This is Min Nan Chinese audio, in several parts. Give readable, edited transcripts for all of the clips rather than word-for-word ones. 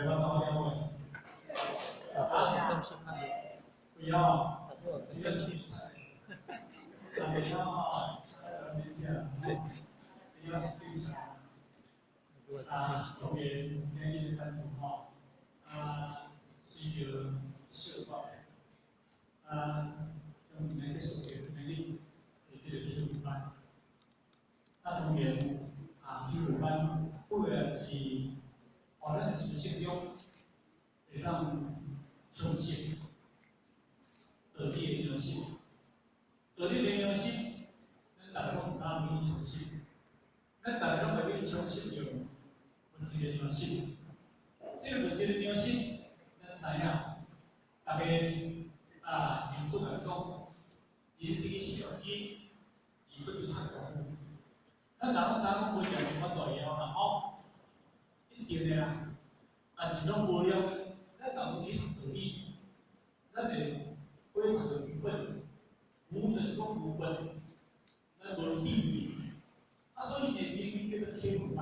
大家捌看了無？啊，不要，你要洗菜，啊，不要啊，等一下，你要是正常。啊，當然今日這班主吼，啊，隨著小可，啊，將今日結束的今日的這個體育班，啊，當然啊，體育班本來是，予咱的知識中會當充實道理的良心，道理的良心，咱逐个攏毋知影欲充實，咱逐个攏會去充實著物質的良心，這個物質的良心，咱知影，逐个啊，用出來講，伊是去食雞，伊閣去讀功夫。咱逐個知影無食無法度會曉啦，吼，一定的啦。若是攏無了，咱逐個去學道理，咱會非常的愚笨，愚就是講愚笨，咱無智慧。啊，所以呢，英語叫做體育班，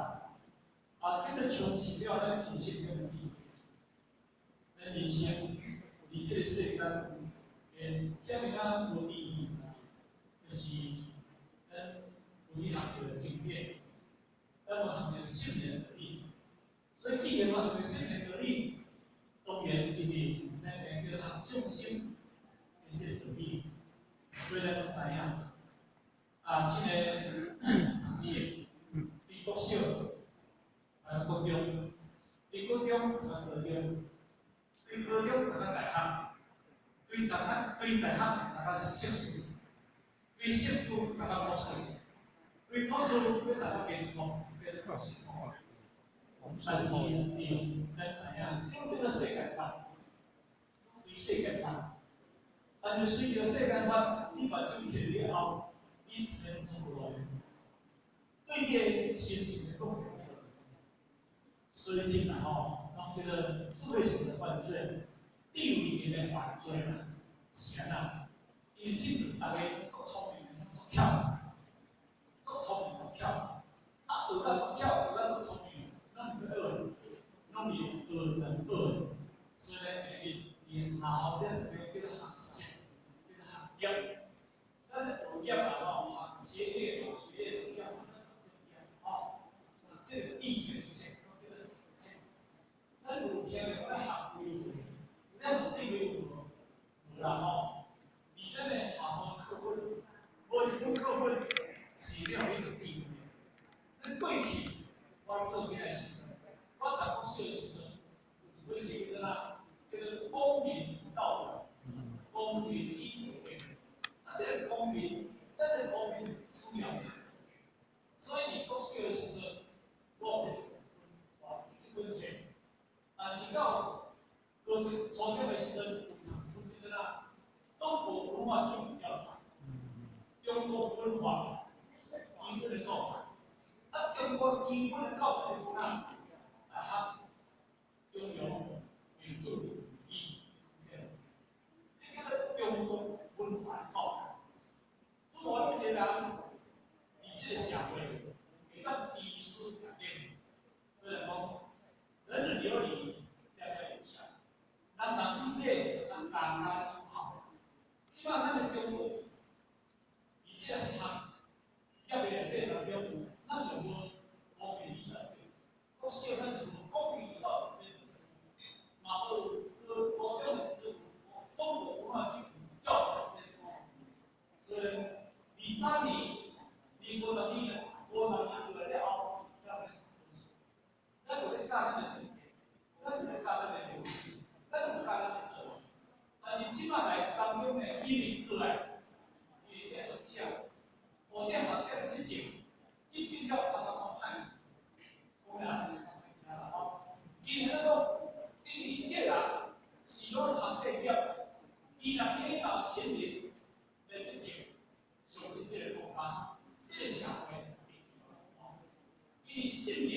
啊，叫做充實了咱知識跟智慧。咱人生佇這個世間，這麼仔無智慧，就是咱無去學著經典，咱無學著聖人道理。所以既然無學著聖人道理，當然因為咱叫做學眾生的這個道理，所以咱攏知影，啊，這個學者對國小，啊國中，對國中讀到高中，對高中讀到大學，對大學對大學讀到碩士，對碩士讀到博士，對博士欲讀到加一步，變做博士。但是，對，咱知影，這叫做世界法，對世界法。但是隨著世界法，你目睭翕了後，你天通無路用，對你的心情的貢獻。所以這啦吼，攏叫做智慧型的犯罪，智慧型的犯罪啦，是按怎？因為這陣逐个足聰明，足巧，足聰明足巧，啊，學甲足巧，學甲足聰明，攏毋去學，攏是學等學。所以咧，今日佇學校咧，這個叫做學習，叫做學業。咱學業啊吼，學學業嘛，學業學業嘛，吼，這個意識性，叫做學習。咱有聽過咧學規劃，咧學智慧有無？無啦吼。佇咱的學校課本，無一本課本是咧予你讀智慧的。咱過去我做囝的時陣，我讀國小的時陣，有一本冊叫做啥？叫做《公民道德》，公民與德。啊，這個公民，咱的公民需要啥？所以佇國小的時陣，我有這本冊，但是到高中、初中的時陣，有讀一本叫做啥？中國文化基本教材，中國文化基本的教材。啊，中國基本的教材是啥？來學中庸、民主、義，這叫做中國文化的教材。所以，每一個人佇這個社會會當知書達理。雖然講人人有禮，家家有孝，人人有禮，人家家有孝。這擺咱的中國，佇這個學業的內底當中，咱是無公民禮內底，國小咱是無公民禮道這本書，嘛無高高中的時陣有中國文化基本教材這本書。所以，20年、20、50年、50年過來了後，咱來學這本書，咱就咧教咱的經典，咱就咧教咱的歷史，咱就教咱的做。但是這擺來當中呢，因為過來，因為這個學者，或者學者執政，執政了感覺創歹，講了也是較歹聽啦吼。因為咱講，因為這人是攏學者業，伊若去到信任來執政，相信這個國家，這個社會會進步。因為信任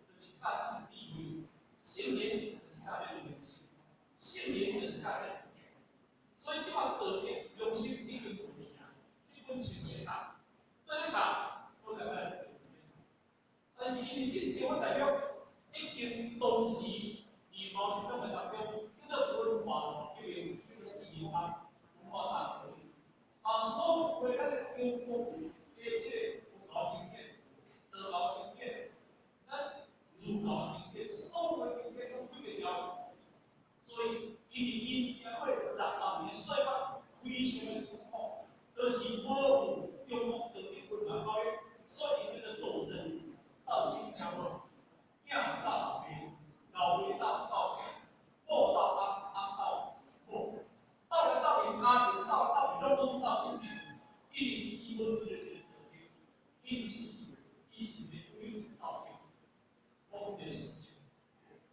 就是教咱的智慧，信任就是教咱的良心，信任就是教咱的。所以這擺道德良心已經無去啊，這本書袂當，對咧教，我較知。但是因為這地方代表已經當時佇毛澤東的當中，叫做文化革命，叫做四人幫文化大革命。啊，所有咱的中國的這個佛教經典、道教經典、咱儒教經典，所有經典攏毀滅掉。所以，因為𪜶經過60年歲月，非常的痛苦，就是無有中國道德文化教育，所以𪜶叫做鬥爭，鬥爭聽無？囝鬥老爸，老爸鬥鬥囝，某鬥翁，翁鬥某，鬥來鬥去，家庭鬥來鬥去，攏攏鬥爭。因為伊無做著這個道德，伊是一個有鬥爭。我講一個事實，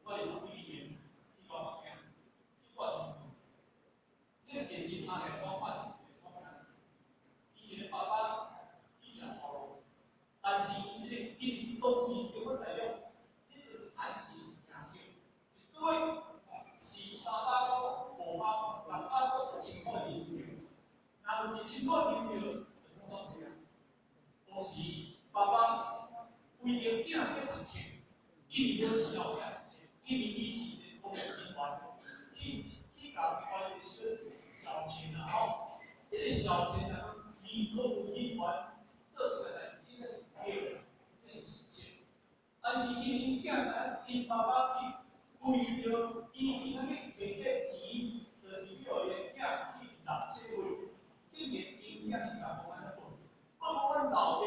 我佇10幾年前去我北京，去掛新聞，那個電視拍來，我看是一個，我看是，伊一個爸爸去食頭路，但是伊這個因當時中國大陸，彼陣趁錢是誠少，一個月是300塊、500、600塊、7千塊人民幣，若有1000塊人民幣，就攏總濟啊。當時爸爸為著囝欲讀冊，因為無錢予囝讀冊，因為伊是一個公務人員，去共花一個小小錢啊吼，這個小錢啊，離公務人員做這個代誌應該是對的，這是事實。但是因為𪜶囝知影𪜶爸爸去為著伊伊去摕這個錢，就是欲予伊的囝去六七歲，竟然𪜶囝去共講按呢報，報講阮老爸佇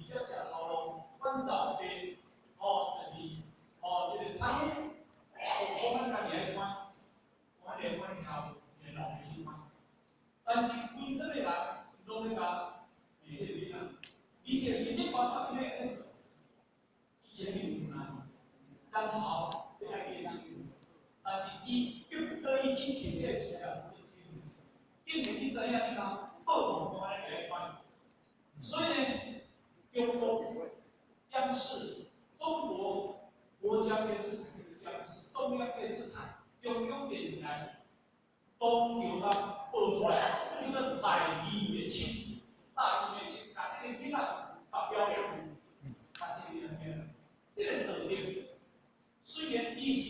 遮食頭路，阮老爸吼就是吼這個貪污，講咱家己愛管，阮來管曉伊老爸去管。但是規陣的人攏咧共李這個囡仔，李這個囡，你爸爸今日按呢做，伊肯定有難，然後欲愛伊的身軀，但是伊逼不得已去摕這個錢來這個錢，竟然你知影你通報復講按呢來管，所以呢，中國央視、中國國家電視台、央視中央電視台、中央電視台當場啊報出來，叫做大義滅親，大義滅親，共這個囡仔共表揚，共這個囡仔表揚，這個道德雖然伊是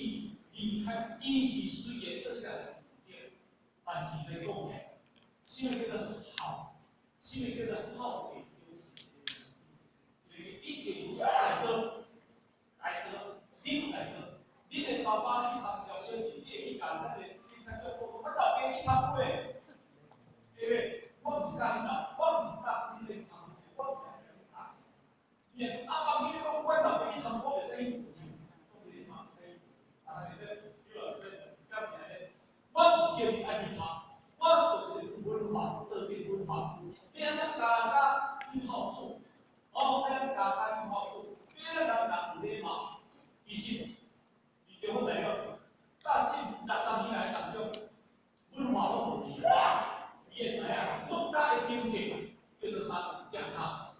離開，伊是雖然做啥代誌對，但是來講起來，啥物叫做孝？啥物叫做孝的表示？你就是在座，在座，你毋在座，恁的爸爸去贪一條小錢，你會去共咱的警察局報講，阮老爸去貪污的，對不對？我毋是教恁老，我毋是教恁咧貪污，我毋是愛去教。伊會阿爸去講，阮老爸去貪污，我袂使去負責，講這個嘛，啊，會使對啊，會使表示安呢。我毋是叫你愛去貪，我就是文化，道德文化，你按怎家家有孝子？哦，按怎家家有孝子？你按怎人人有禮貌？其實，佇中國大陸，到這60年來當中，文化攏無去。你會知影，國家的經濟叫做啥？正跤。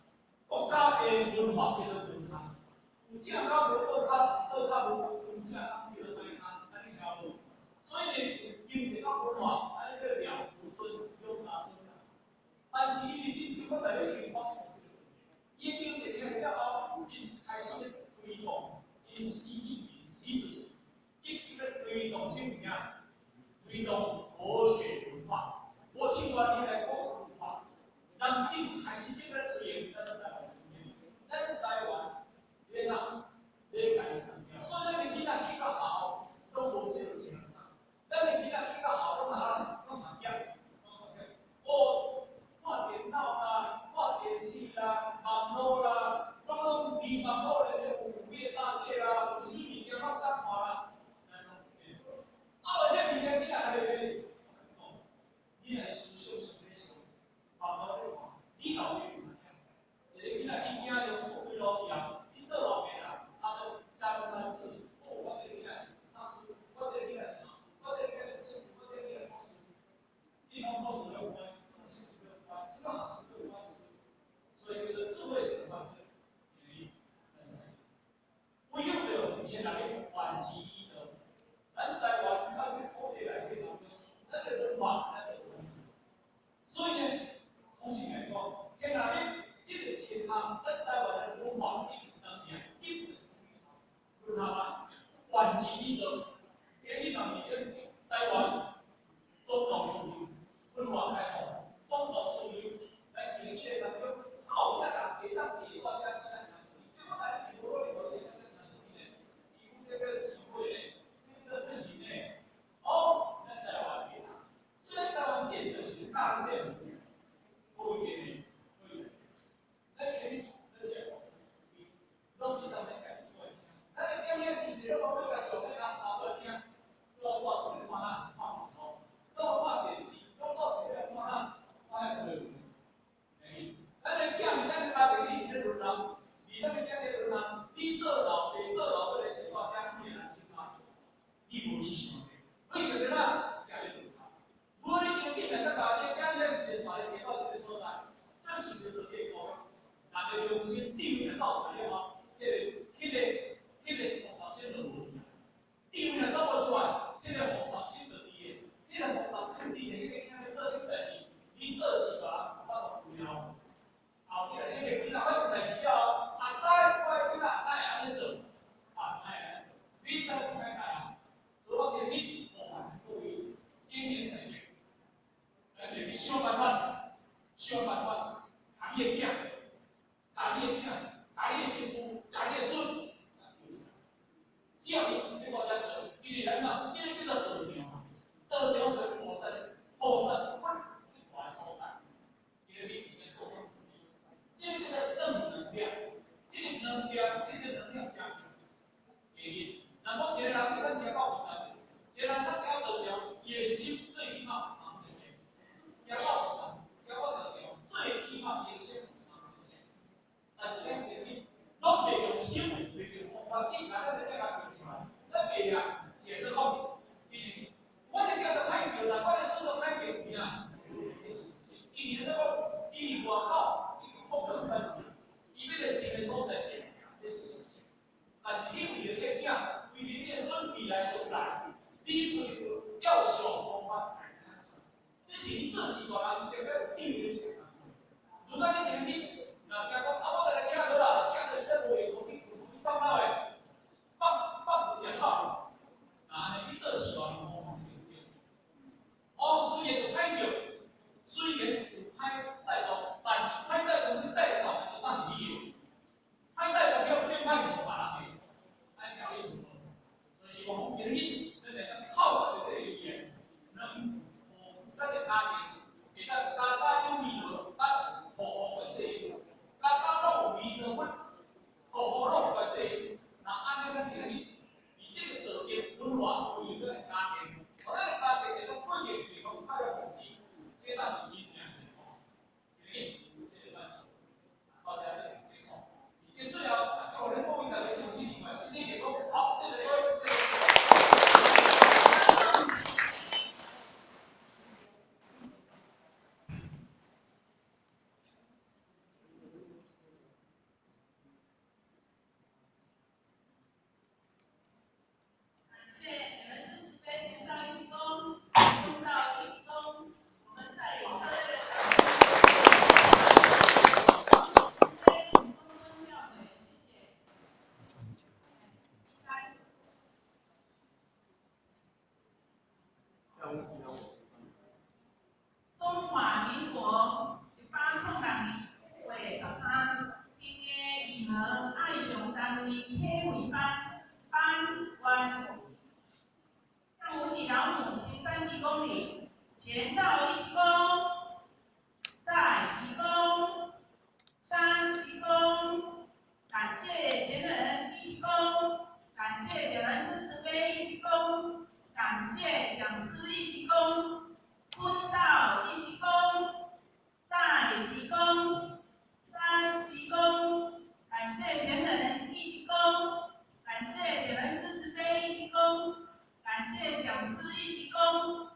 國家的文化叫做文跤。有正跤無倒跤，倒跤無有正跤叫做歹跤，按呢聽無？所以呢，經濟佮文化，按呢叫兩自尊，兩家尊啦。但是因為這中國大陸已經發生這個問題，伊經濟起來了後，𪜶開始咧推動，𪜶習近平習主席積極咧推動啥物件？推動國學文化，無像原來國學文化，南京開始這個推行咱台灣，咱台灣咧哪咧共伊所以咱的囡仔去到學校攏無這個情況，咱的囡仔去到學校攏哪攏學業，哦，看電腦啦，看電視啦，網路啦，攏攏離網路咧有五頁大界啦，有啥物件攏當看啦，咱攏有這個。啊，無這物件你若還袂袂，你若思想想咧想，網路咧看，你老爸有知影？一個囡仔你囝用國語路去啊，你做老爸啦，啊，都沾沾自喜，哦，我這個囡仔是大師，我這個囡仔是老師，我這個囡仔是碩士，我這個囡仔博士，這種博士有關，這種碩士有關，這種學士有關係，所以叫做智慧型的犯罪，因為咱知，唯有著天來還之以德，咱台灣到這土地內底當中，咱的文化，咱的文化，所以呢，可惜來講，天來這個天下，咱台灣的文化一直當年，一直是文化嘛，還之以德，是拢无欲共上帝共拖出来听，我挂出来看哪，看网路，拢看电视，拢挂出来看哪，看遐内容。咱的囝伫咱的家庭里伫咧沦陷，伫咱的囝咧沦陷，你做老爸做老母咧真大声，你会来心肝，你无去想著，你想著哪？囝咧沦陷。如果你真紧来，咱家己囝咧时阵带你坐到这个所在，这是就落地讲的，人的良心智慧若走出来了后，彼个复杂性就无去啊。智慧若走无出来，彼个复杂性就伫的，彼个复杂性伫的，彼个囝咧做啥物代志，你做事大人有法度无了。后壁彼个囡仔发生代志了后，阿知我的囡仔知会按呢做，啊知会按呢做，你知毋歹改啊。所以我建议呼唤各位青年朋友，来建议想办法，想办法，共你的囝，共你的囝，共你的媳妇，共你的孙，只要你欲我遮做，因为咱啊，这个叫做道场，道场就是菩萨，菩萨佛去大所在，因为你以前讲过，这个叫做正能量，这个能量真强。第二，若讲一个人咱行到平安，一个人咱行道场，伊的心最起码有三个线，行到平安，行到道场，最起码伊的心有三个线。但是咱今日拢袂用心，袂用方法去共咱的囝共提出来，咱袂晓写这方面，因为我的囝都歹叫啦，我的孙都歹叫，有影，这是事实。因为咱讲，因为外口已经放得歹势，伊欲来进的所在真这是事实。但是你为了这囝，为了你的孙未来将来，你不得不要想方法来看出来。这是你做事大人先要有智慧的。如果你今日若惊讲啊，我来请倒啦，囝就咧无闲去去上老的，放放牛食草，那按呢你做事大人方法对不对？哦，虽然有歹叫，虽然有歹带动，但是歹带动你带动的时，那是你的。歹带动了变歹是别人的，按照意思无？所以希望讲今日咱来当透过这个语言，能予咱的家庭会当家家有弥陀，咱户户观世音，家家拢有弥陀佛，户户拢有观世音。那按呢，咱今日以这个道德文化培育咱的家庭，予咱的家庭会当过个健康快乐日子，这才是真正的吼。今日这个咱说到这就结束。而且最后，啊，祝咱各位大家身体愉快，身体健康。好，谢谢各位，谢谢。感谢你们四十杯签到一鞠躬，签到一鞠躬，我们再以热烈的掌声，悲恭恭教诲，谢谢。来。中华民国106年8月13，经的义和爱上单位启慧班班员向吴启老母行三鞠躬礼，前到一鞠躬，再鞠躬，三鞠躬，感谢前人一鞠躬，感谢点燃师慈悲一鞠躬，感谢讲师一鞠躬，坤道一鞠躬，再鞠躬，三鞠躬，感谢前人一鞠躬，感谢点燃师慈悲一鞠躬，感谢讲师一鞠躬。